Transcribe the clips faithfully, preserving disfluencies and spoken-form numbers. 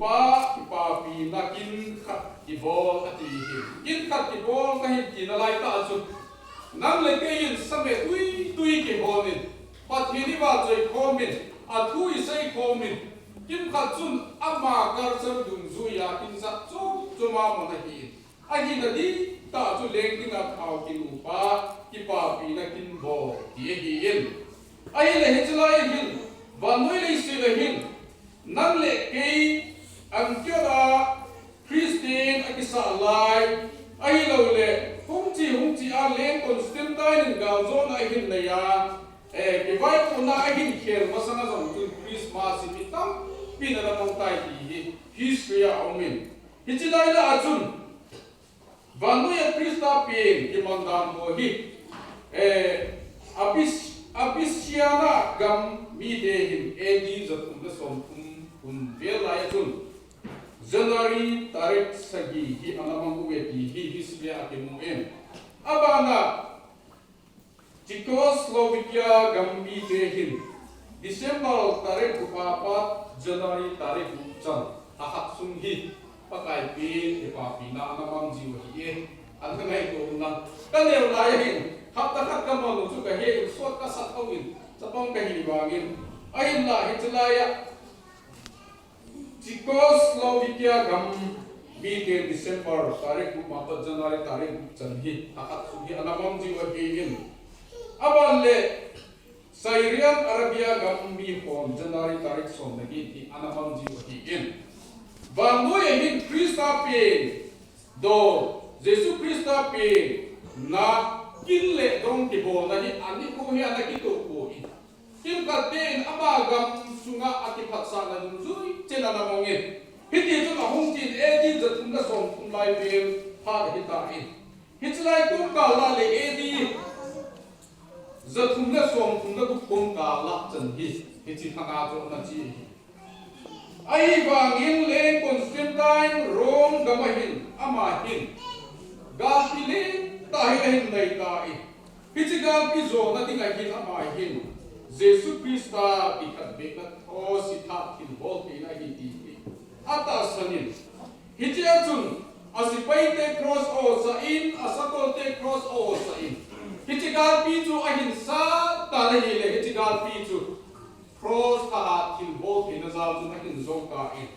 Pa, kipapina kin khat kibol ati hi. Kin khat kibol kahin tina lai tah chu, nang le kei in same tui tui kihon in, Pathen i vahchoi khom in, athu i sei khom in, kin khat chun ama culture dungjuia kin jat chom chom a man ahi in. Ahin adingtah chu leng dinga thao kinupa, kipapina kin bol ti ahi in. Ahile hiche lai hin, vannoi leiset a hin, nang le kei, Antioch a Christian akisah lai, ahilouleh, hung chi, hung chi a leng Constantine in galjona ahin nei a, eh, kivaipohna ahin khel masang a jong chun Christmas hi mi tampin ana mang tai ti hi history a um in. Hiche lai lah a chun, vannoi a Christa pen kimang dan ho hi, eh, Abis-, Abyssinia gam mite hin A D jathum le somthum kum vel lai a chun January tarik sagi hi ana mang uve ti hi history a kimu in. Abana Czechoslovakia gam mite hin December tarik gup apat January tarik gup chan, lha khat sung hi Pakai pen kipapina ana mang jiu ahi e. Ana ngaito un lang. Ka neo lai a hin, hapta khat ka mang u chu ka he in, sot ka sat hou in, chapang ka hi vangin. Ahinla hiche lai a Czechoslovakia gam mite December tarik gup apat January tarik gup chan hi, lha khat sung hi ana mang jiu ahi in. Aban le Syrian Arabia gam mi hon January tarik som le get hi ana mang jiu ahi in. Vannoi a hin Christa pen, do, Jesu Christa pen, na, kin le dong kibolna hi anikho hi ana kitoh poi. Kimkhat te in ama gam sunga akiphatsahna dungjui chen ana mang in. Hiti chun ahung chin A D jathum le somthum lai pen phat ahi tan. Hiche lai kum kal a le A D jathum le somthum le gup kum kal a chan hi, hiche thanga chu ana chi ahi. Ahivangin leng Constantine Rome gam a hin, ama hin galpi lentah hi ahin nei tai. Hiche galpi jona dinga hin ama hin Jesu Christa kikhenbehna cross hi tha thilbol theina ahi ti hi atahsan in. Hiche a chun asepaite cross a osah in, asakolte cross a osah in. Hiche galpi chu ahin sat tan ahile, hiche galpi chu cross tha thilbol theina jal chun ahin jou tan.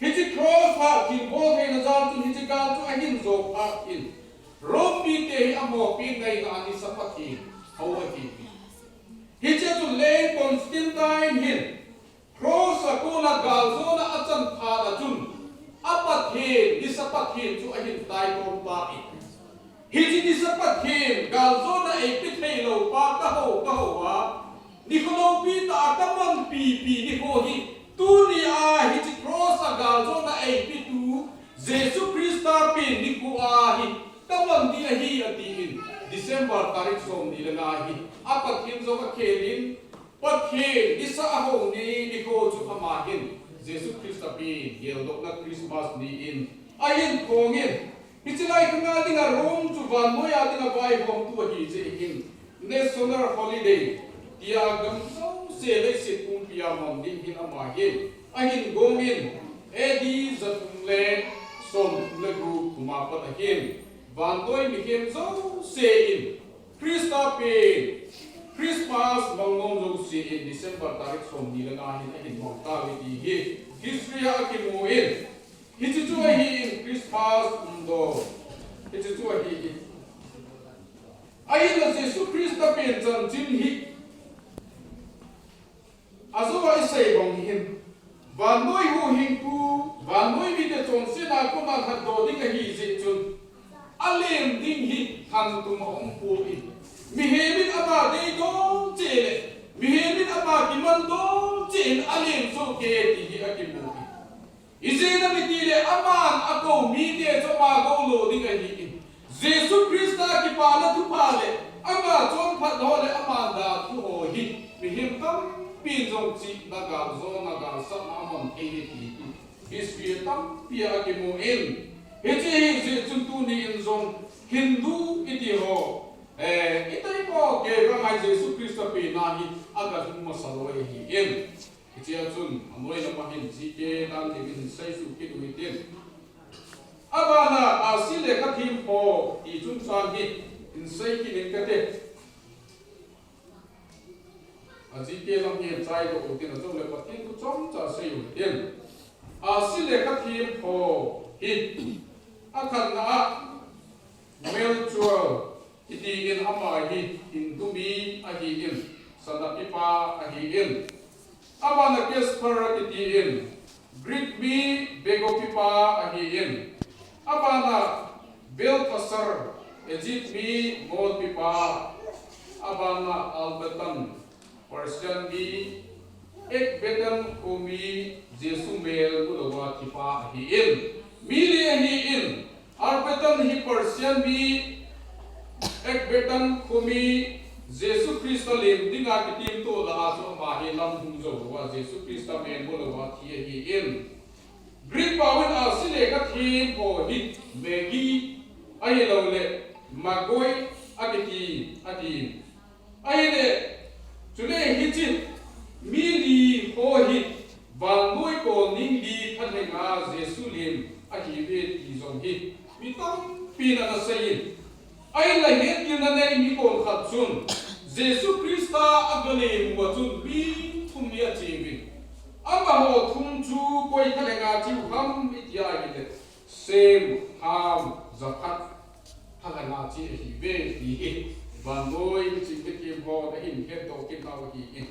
Hiche cross tha thilbol theina jal chun hiche gal chu ahin jou tan. Rome mite hi amopi ngaina a nisa Pathen hou ahi. Hiche chun leng Constantine hin cross a kona galjona achan phat a chun, a Pathen, nisa Pathen chu ahin taitom tan. Hiche nisa Pathen galjona eipe thei lou pa ka hou, ka hou a, nikho loupi tah a ka manpipi nikho hi, tuni a hiche cross a galjona eipetu Jesu Christa pen nikho ahi, ka man ding ahi, ati in, December tarik somni le nga hi a Pathen jong akhel in, Pathen nisa ahou ni nikho chu ama hin Jesu Christa pen geldohna Christmas ni in ahin phong in, hiche lai khanga dinga Rome chu vannoi a dinga vaihomtu ahi jeh hin national holiday tia gam jouse leiset pumpi a man ding hin ama hin ahin gong in, A D jathum le somthum le gup kum a pat ahin vannoi mihem jouse in Christa pen Christmas mang nom jouse in December tarik somni le nga hin ahin mang tauve ti hi history a akimu in. Hiche chu ahi in Christmas umdoh. Hiche chu ahi in. Ahinla Jesu Christa pen chanchin hi ajou a isei bang hin, vannoi huhhingpu, vannoi mite chonsetna koma lhatdoh ding ahi jeh chun, alen ding hi lhantum a um poi. Mihem in ama deidoh cheh le, mihem in ama kimandoh cheh in alen soh kei ti hi akimu in. Ijeh inem itile aman akou mite chu ama kou lou ding ahi in. Jesu Christa kipana thupha le ama chonphat ho le ama dalha thu ho hi mihem tampin jong chihna, galjona, galsatna aman thei ahi ti hi history tampi a akimu in. Hiche hi jeh chun tuni in jong Hindu iti ho, eh, itei po kei rangai Jesu Christa penna hi agalhung masa loi ahi in. Hichea chun, anoi lama hin G K dan dingin hin seisuh kit u hitin. Abana, Ahsi lekhathiem ho, ti chungchang hi, hin sei kit in kate. A G K lam hi chaidoh u hitin, achule Pathen thu chomcha sei u hitin. Ahsi lekhathiem ho hi, akhatna a, Melchior, Kiti in ama hi Hindu mi ahi in, sana pipa ahi in. Abana Caspar kiti in, Greek mi bego pipa ahi in. Abana Belteshazzar, Egypt mi mol pipa. Abana Albertan, Persian mi, Ekbertan kho mi, Jesu mel mulouva thipa ahi in. Mi li ahi in, Albertan hi Persian mi, Ekbertan kho mi, Jesu Christa lem dinga kitimto lah a chu ama hi lam hung jou louva, Jesu Christa mel mulouva thi ahi in. Greek pao in Ahsi lekhathiem ho hi Magi ahilouleh Magoi akiti, ati in. Ahile, chule hiche mi li ho hi vannoi kolning li thalhenga Jesu lem ahiuve ti jong hi mi tampin ana sei in. Ahinla hetgilna nei mi konkhat chun Jesu Christa agalem uva chun mi thum hi ache uvin. Amaho thum chu koi thalhenga cheu ham iti ahile, Shem, Ham, Japheth thalhenga che ahiuve ti hi vannoi miching mithiem hon ahin hetdoh kit nau ahi in.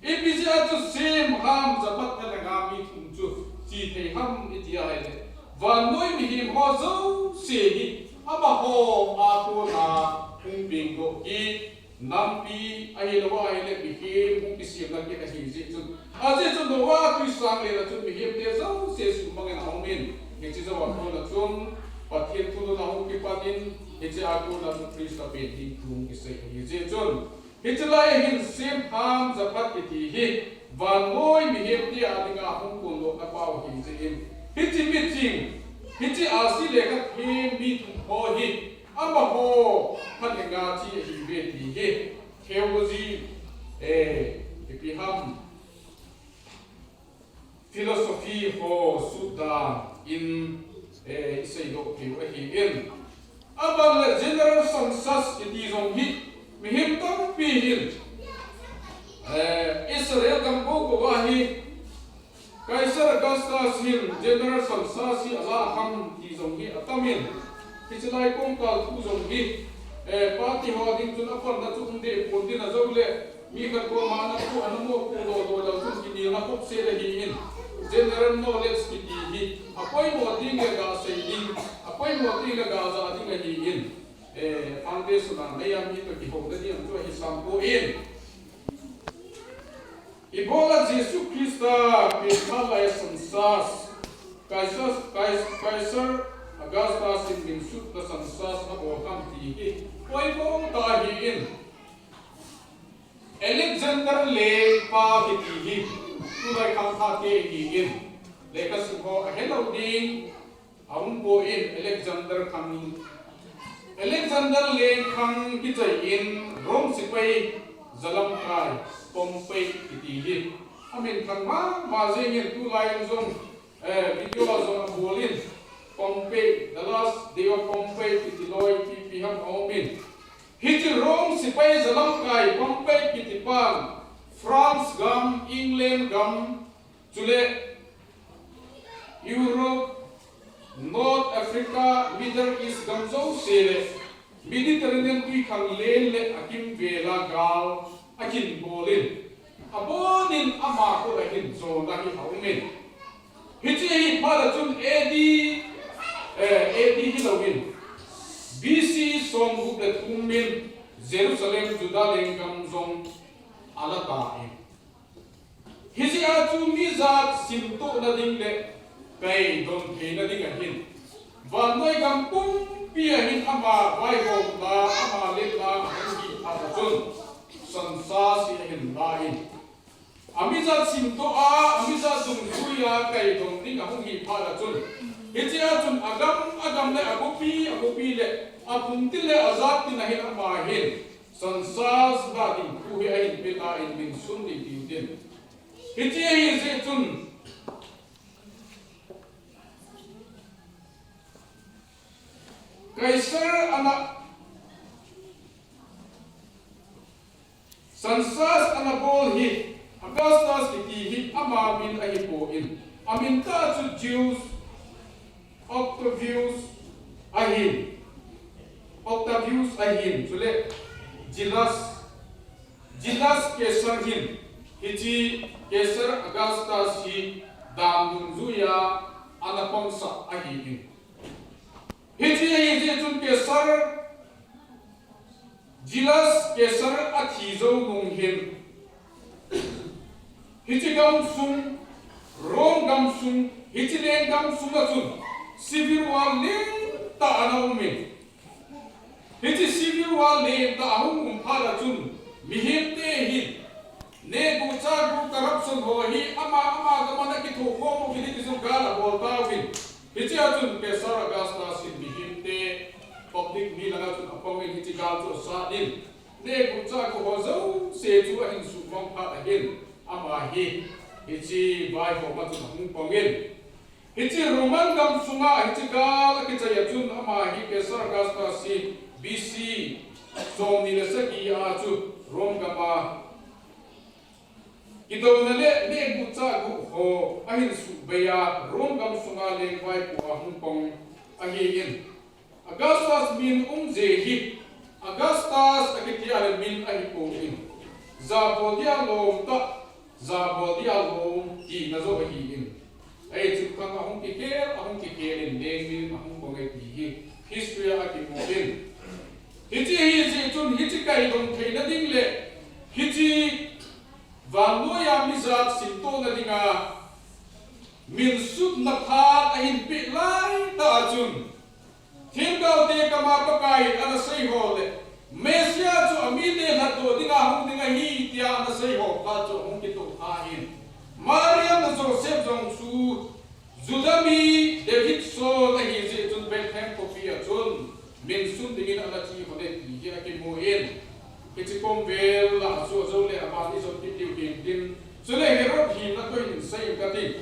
Ipi jeh a chu Shem, Ham, Japheth thalhenga mi thum chu che thei ham iti ahile, vannoi mihem ho jouse hi amaho a kona hung pengdoh kit, nampi ahilouva ahile mihem hung kisemna kit ahi jeh chun. Ajeh chu Noah twisang len a chun mihemte jouse suhmang in aum in, hiche jou a kona chun Pathen thulhun ahung kipan in, hiche a kona chu Christa pen ding thu hung kisei ahi jeh chun. Hiche lai a hin Shem, Ham, Japheth kiti hi vannoi mihemte a dinga hung kondohna pao ahi jeh in, hiche miching, hiche Ahsi lekhathiem mi thum ho hi amaho thalhenga che ahiuve ti hi theology, eh, ipi ham, philosophy ho sutdan in, eh, iseidoh theiu ahi in. Abana general census kiti jong hi mihem tampi hin, eh, Israel gam bou bou a hi Caesar Augustus hin general census hi alah ham ti jong hi atam in. Hiche lai kongkal thu jong hi, eh, party ho ding chun apanna chu um deh pon tin, ajouleh mi khat koma ana pu, ana mopoh lou lou lou chun kinelna khopset ahi in. General knowledge kiti hi apoimo ding le gasei ding, apoimo ding le gajah ding ahi in. Eh, foundation a nei a mi toh kihouna ding chu ahi sam poi in. Ibola Jesu Christa pen phat lai a census, Caesar, Cais-, Caesar Augustus in minsutna census abol ham ti hi poimo tah ahi in. Alexander lengpa kiti hi tulai khangthah te ahi in. Lekhasim ho ahelou ding aum poi in, Alexander khang, Alexander lengkhang kichai in Rome sepai jalamkai Pompey kiti hi amin thang mama jeng in, tulai in jong, eh, video a jong abol in, Pompey, The Last Day of Pompey kiti loi ipi ipi ham aum in. Hiche Rome sepai jalamkai Pompey kiti pan France gam, England gam, chule Europe, North Africa, Middle East gam jouse le Mediterranean twikhanglen le le akimvel a gal ahin bol in, abon in ama khut a hin jona hi aum in. Hiche hi phat a chun A D, eh, A D hilou in, B C somgup le thum in Jerusalem, Judah lenggam jong ala tan. Hijeh a chu mi jat simtohna ding le kaidon theina ding a hin vannoi gam pumpi a hin ama vaihomna, ama letna ahung hi phat a chun census hi ahin la in. A mi jat simtoh a, a mi jat dungjuia kaidon ding ahung hi phat a chun, hichea chun agam agam le agopi agopi le aphung tin le ajat tin a hin ama hin census la ding thu hi ahin pe tan, min sun ding tiu tin. Hiche hi jeh chun Kaisar ana, census ana bol hi, Augustus kiti hi ama min ahipon, amin tah chu Gaius Octavius ahin, Octavius ahin, chule Julius, Julius Caesar hin, hiche Caesar Augustus hi dam dungjuiya ana pang sah ahin. Hiche hi jeh chun Caesar, Julius Caesar athi jou nung hin, hiche gamsung, Rome gamsung, hiche lenggam sunga chun civil war lentah ana umin. Hiche civil war lentah ahung um phat a chun mihemte hin negucha gu corruption ho hi ama ama gam a ana kithokhom u kiti ti chun gal abol tauvin. Hichea chun Caesar Augustus hin mihemte public mi langa chun apangin hiche gal chu asatin, negucha gu ho jouse chu ahin suhmang phat ahin, ama hi hiche vaihom a chun ahung pangin. Hiche Roman gamsunga hiche gal akichai a chun ama hi Caesar Augustus hi B C somni le sagi a chu Rome gam a kidouna le negucha gu ho ahin suhbei a Rome gamsunga lengvaipo a hung pang ahin. Augustus min umje hi Augustus akitia le min ahipon, jabol dia lom tah, jabol dia lom tina joh ahin. Hiche khang ahung kikhel, ahung kikhel in lengmin ahung pang e ti hi history a akimun. Hiche hi jeh chun hiche kaidong theina ding le hiche vannoiya mijat simtohna dinga min sutna phat ahin peh laitah a chun, themgaote kama Pakaiyin ana seiho le, Messiah chu amite lhatdoh dinga hung ding ahi tia ana seiho phat chu ahung kitoh phat in, Mariam le Joseph jong chu Juda mi David son ahi jeh chun Bethlehem khopi a chun min sun dingin ana che hon e ti hi akimun. Hiche komvel a chu ajou le abani jong kiti u hin tin, chule Herod hina toh hin sei u kati.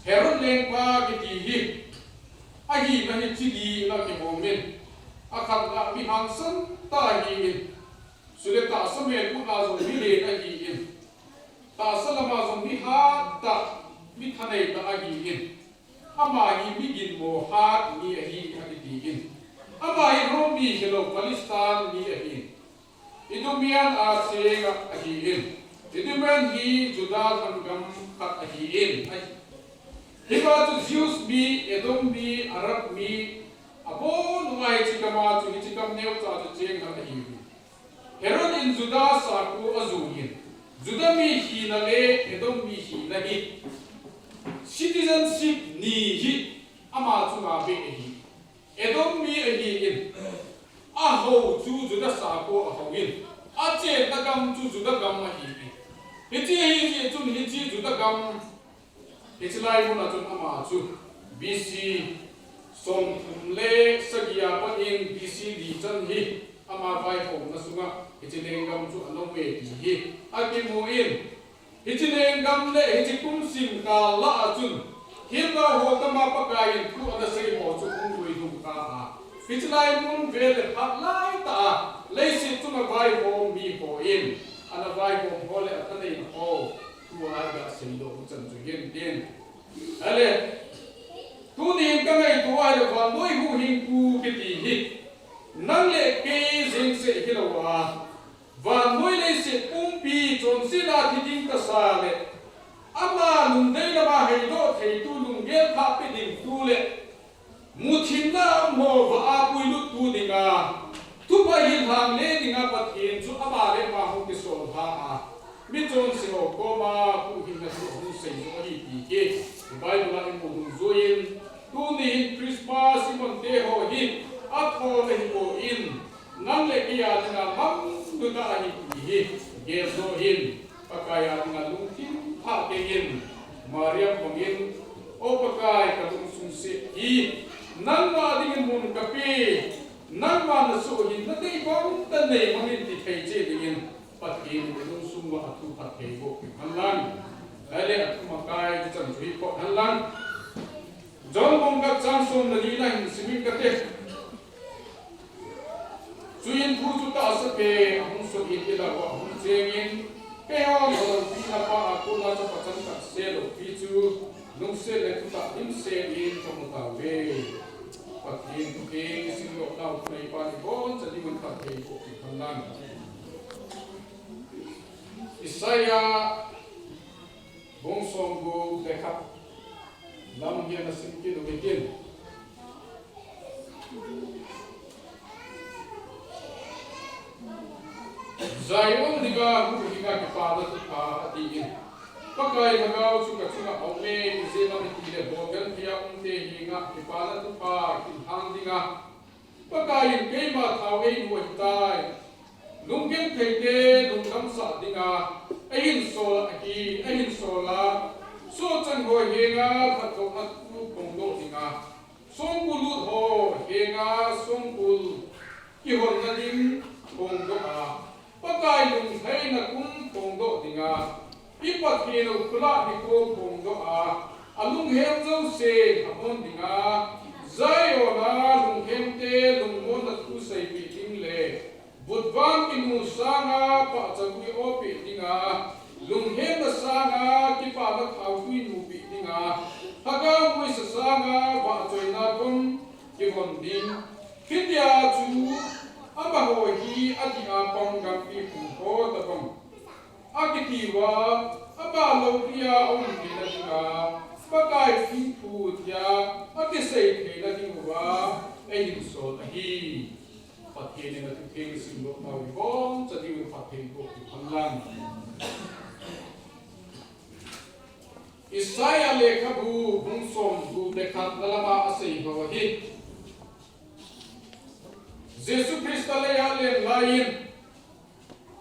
Herod lengpa kiti hi ahina hi chi li a kihomin, akhatna mi hangsan tah ahin, chule tahsa melputna jong mi len ahin, tahsa lama jong mi hattah, mi thanei tah ahin, ama hi mi ginmo hat mi ahi akitin, ama hi Rome mi hilou Palestine mi ahin, Idumean a cheng ahin. Idumean hi Juda lhanggam khat ahin. Hiva chu Jews mi, Edom mi, Arab mi, abon uva hiche gam a chu hiche gam neocha chu cheng khat ahin. Herod in Juda sakho ajuiyin, Juda mi hina le Edom mi hina hi citizenship ni hi ama chunga beh ahi. Edom mi ahin, ahou chu Juda sakho ahouvin, achenna gam chu Juda gam ahin. Hiche hi jeh chun hiche Juda gam, hiche lai mun a chun ama chu B C somthum le sagi a pat in B C li chan hi ama vaihomna sunga hiche lenggam chu ana um e ti hi akimun. Hiche lenggam le hiche kum simkal lah a chun, themgao ho kama Pakaiyin thu ana sei ho chu hung lui lhung kha a, hiche lai mun vel le phat laitah a leiset chunga vaihom mi hon ana vaihom ho le athaneina ho thu a iga seidoh u chan chu hin tin. Ahile, tunin kangaito a ahile vannoi huhhingpu kiti hi nang le kei jeng seh hilou a, vannoi leiset pumpi chonsetna thi ding tasa le, ama lungdei lama heidoh theitu lunggel thah pe dingtu le, muthimna a um ho vah a puiluttu dinga, thupha hi lhangle dinga Pathen chu ama le ama hung kisol lha a, michonse ho koma huhhingna thu hung seidoh ahi ti hi Bible a imu dungjuiyin, tunin Christmas iman te ho hi athon ahipon, nang le kei a dinga manlu tah ahi ti hi geldoh in, Pakai a dinga lungthim thah keiyin, Mariam bangin, O Pakai, kalungsung seh hi nangma dingin mun kape, nangma nasoh hi nadei bang tah in nei mangin ti thei cheh dingin, Pathen in lungsung uva athu phattheiboh peh hen lang. Ahile athu makai hichan chu hi phat hen lang. John bung khat chang som le li na hin simin kate. Chuin thu chu tahsa pen ahung sot in ilah uva ahung chengin, keihon aloupina pa a kona chapa changkhat se loupi chu lungset le thutah dimset in kamu tauve. Pathen thu kei simdoh nau thunei pa in iboncha dingin phattheiboh peh hen lang. Isaiah bung somgup le khat lam hi ana sim kit u hitin. Zion dinga huhhing a kipana thupha atin, Pakai Lhagao chu kachunga aume, ijeh inem itile bolgenthei a umte henga kipana thupha kinlhang dinga Pakai in keima thao einu ahitai. Lunggenthei te lungdamsah dinga ahinsol ahi, ahinsol a, sohchang ho henga phatdohna thu phongdoh dinga, songkul lut ho henga songkul kihonna ding phongdoh a, Pakai lunglhaina kum phongdoh dinga, i Pathen u khula nikho phongdoh a, alunghem jouse amon dinga, Zion a lunghemte lungmonna thu seipeh ding le, vutvam kinu sanga pahcha gui opeh dinga, lunghemna sanga kipana thao gui nupeh dinga, lhagao muisa sanga vahchoina kom kivon ding. Hitia chu amaho hi adih a pang gampi phung ho tobang akitiuva, abah loupi a aum theina dinga, Pakai thuthu tia akisei theina dinguva eihinsol ahi. Pathen in athutheng isimdoh nau hi iboncha dingin phattheiboh peh hen lang. Isaiah lekhabu bung somgup le khat na lama asei ho hi, Jesu Christa leiya alen laiyin,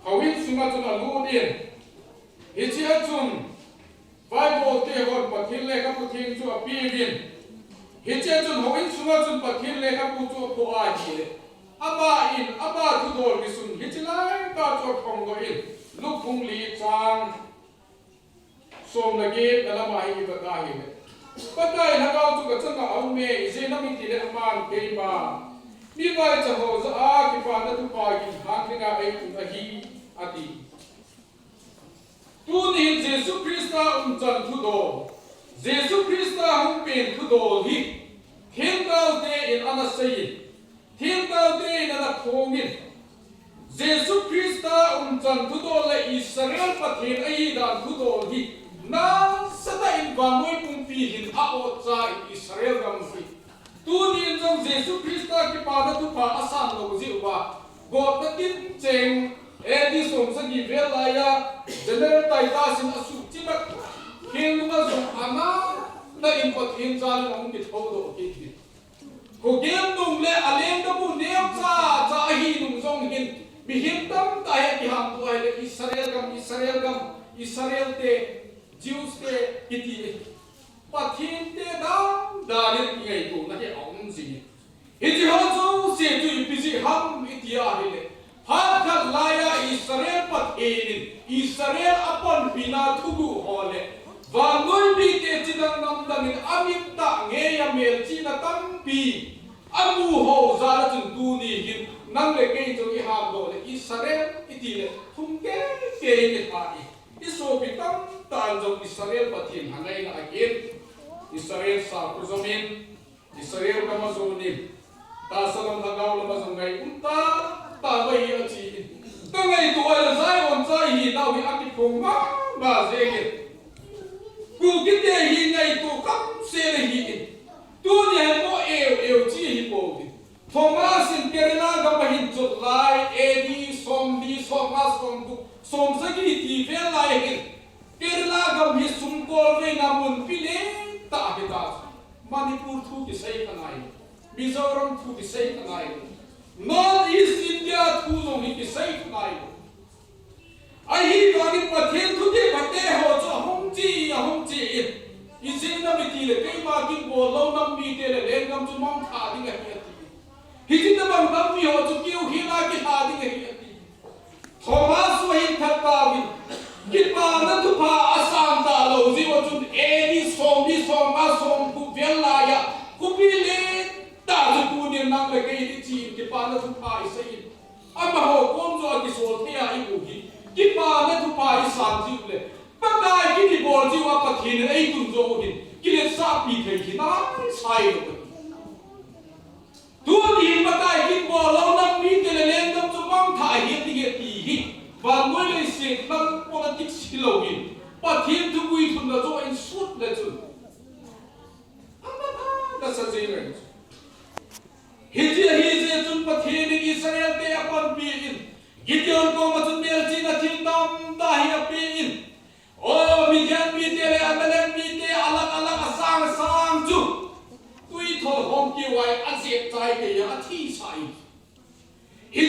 houin sunga chun alut in, hichea chun Bible te hon Pathen lekhabu theng chu apeuvin, hichea chun houin sunga chun Pathen lekhabu chu aphoh ahile, aman ama thudol kisun hiche laitah chu aphongdoh in, Luke bung li chang som le get na lama hi ivet ahile, Pakai Lhagao chu kachunga aume, ijeh inem itile aman keima mivaicha ho jah a kipana thupha kinlhang dinga eipun ahi, ati. Tuni hin Jesu Christa umchan thudol, Jesu Christa hung pen thudol hi themgao te in ana seiyin, themgao te in ana phongin, Jesu Christa umchan thudol le Israel Pathen ahidan thudol hi nasatah in vannoi pumpi hin a-otcha in Israel gam hi. Tunin jong Jesu Christa kipana thupha asan lou jeh uva, gotna tincheng, A D somsagi vel laiya General Titus in asuhchimat, khelnunga jong ana, ana in Pathen jal in ahung kithoudoh kit in. Khogel nung le alenggabu neocha cha ahi nung jong hin, mihem tamtah hi akihamdoh ahile Israel gam, Israel gam, Israel te, Jews te kiti. Pathen te dan dan in kingaitona hi aum jingin. Hiche ho jouse chu ipi jeh ham iti ahile, phat khat laiya Israel Pathen in Israel apanpina thuguh ho le vannoi mite chidang namdang in amit tah ngeiya melchihna tampi amu ho jal a chun tuni hin nang le kei jong ihamdoh le Israel itile thum teitei in ilha in, isopi tamtah in jong Israel Pathen lhangaina ahin, Israel sakhu jom in, Israel gam a jon in, tahsa lam lhagao lam a jong ngai um tahtah uva hi achi in. Kangaito ahile Zion cha ihinau hi akiphong mama jengin. Kuki te hi ngaito kamsel ahi in. Tuni hin mo eu eu chi hi pouvin. Thomas in Kerala gam ahin jot lai, A D somli, somnga, somgup, somsagi ti vel lai hin. Kerala gam hi sumkolveina munpi lentah ahitai. Manipur thu kisei kha ngai lou. Mizoram thu kisei kha ngai lou. North East India thu jong hi kisei kha ngai lou. Ahivangin Pathen thutep phate ho chu ahung che, ahung che in. Ijeh inem itile keima kin bol lou nam mite le lenggam chu mangthah ding ahi ati. Hiche tobang nam mi ho chu keu hela kilha ding ahi ati. Thomas chu ahin that tauvin, kipana thupha asan talou jeh uva chun A D somni somnga somgup vel laiya, khopi lentah chu tunin nang le kei hi ichen kipana thupha isei in, amaho kom chu akisol thei a imu hi, kipana thupha isan jiu le, Pakai kin ibol jiu a Pathen in eitun jou u hin, kiletsahpi thei hi nasai lou. Tuni hin Pakai kin bol lou nam mite le lengdam chu mangthah ahi ding ahi ti hi. Vannoi leiset lam politics hilou in, Pathen thupui thunna chu insut le chun, amana kasa jeng ahi. Hiche ahi jeh chun Pathen in Israel te apanpi in, Gideon koma chun melchihna thil tamtah hi ape in, O, Midian mite le Amalek mite alang alang asang asang chu, twi thol hom kiu a ajep chai kei a athisah in.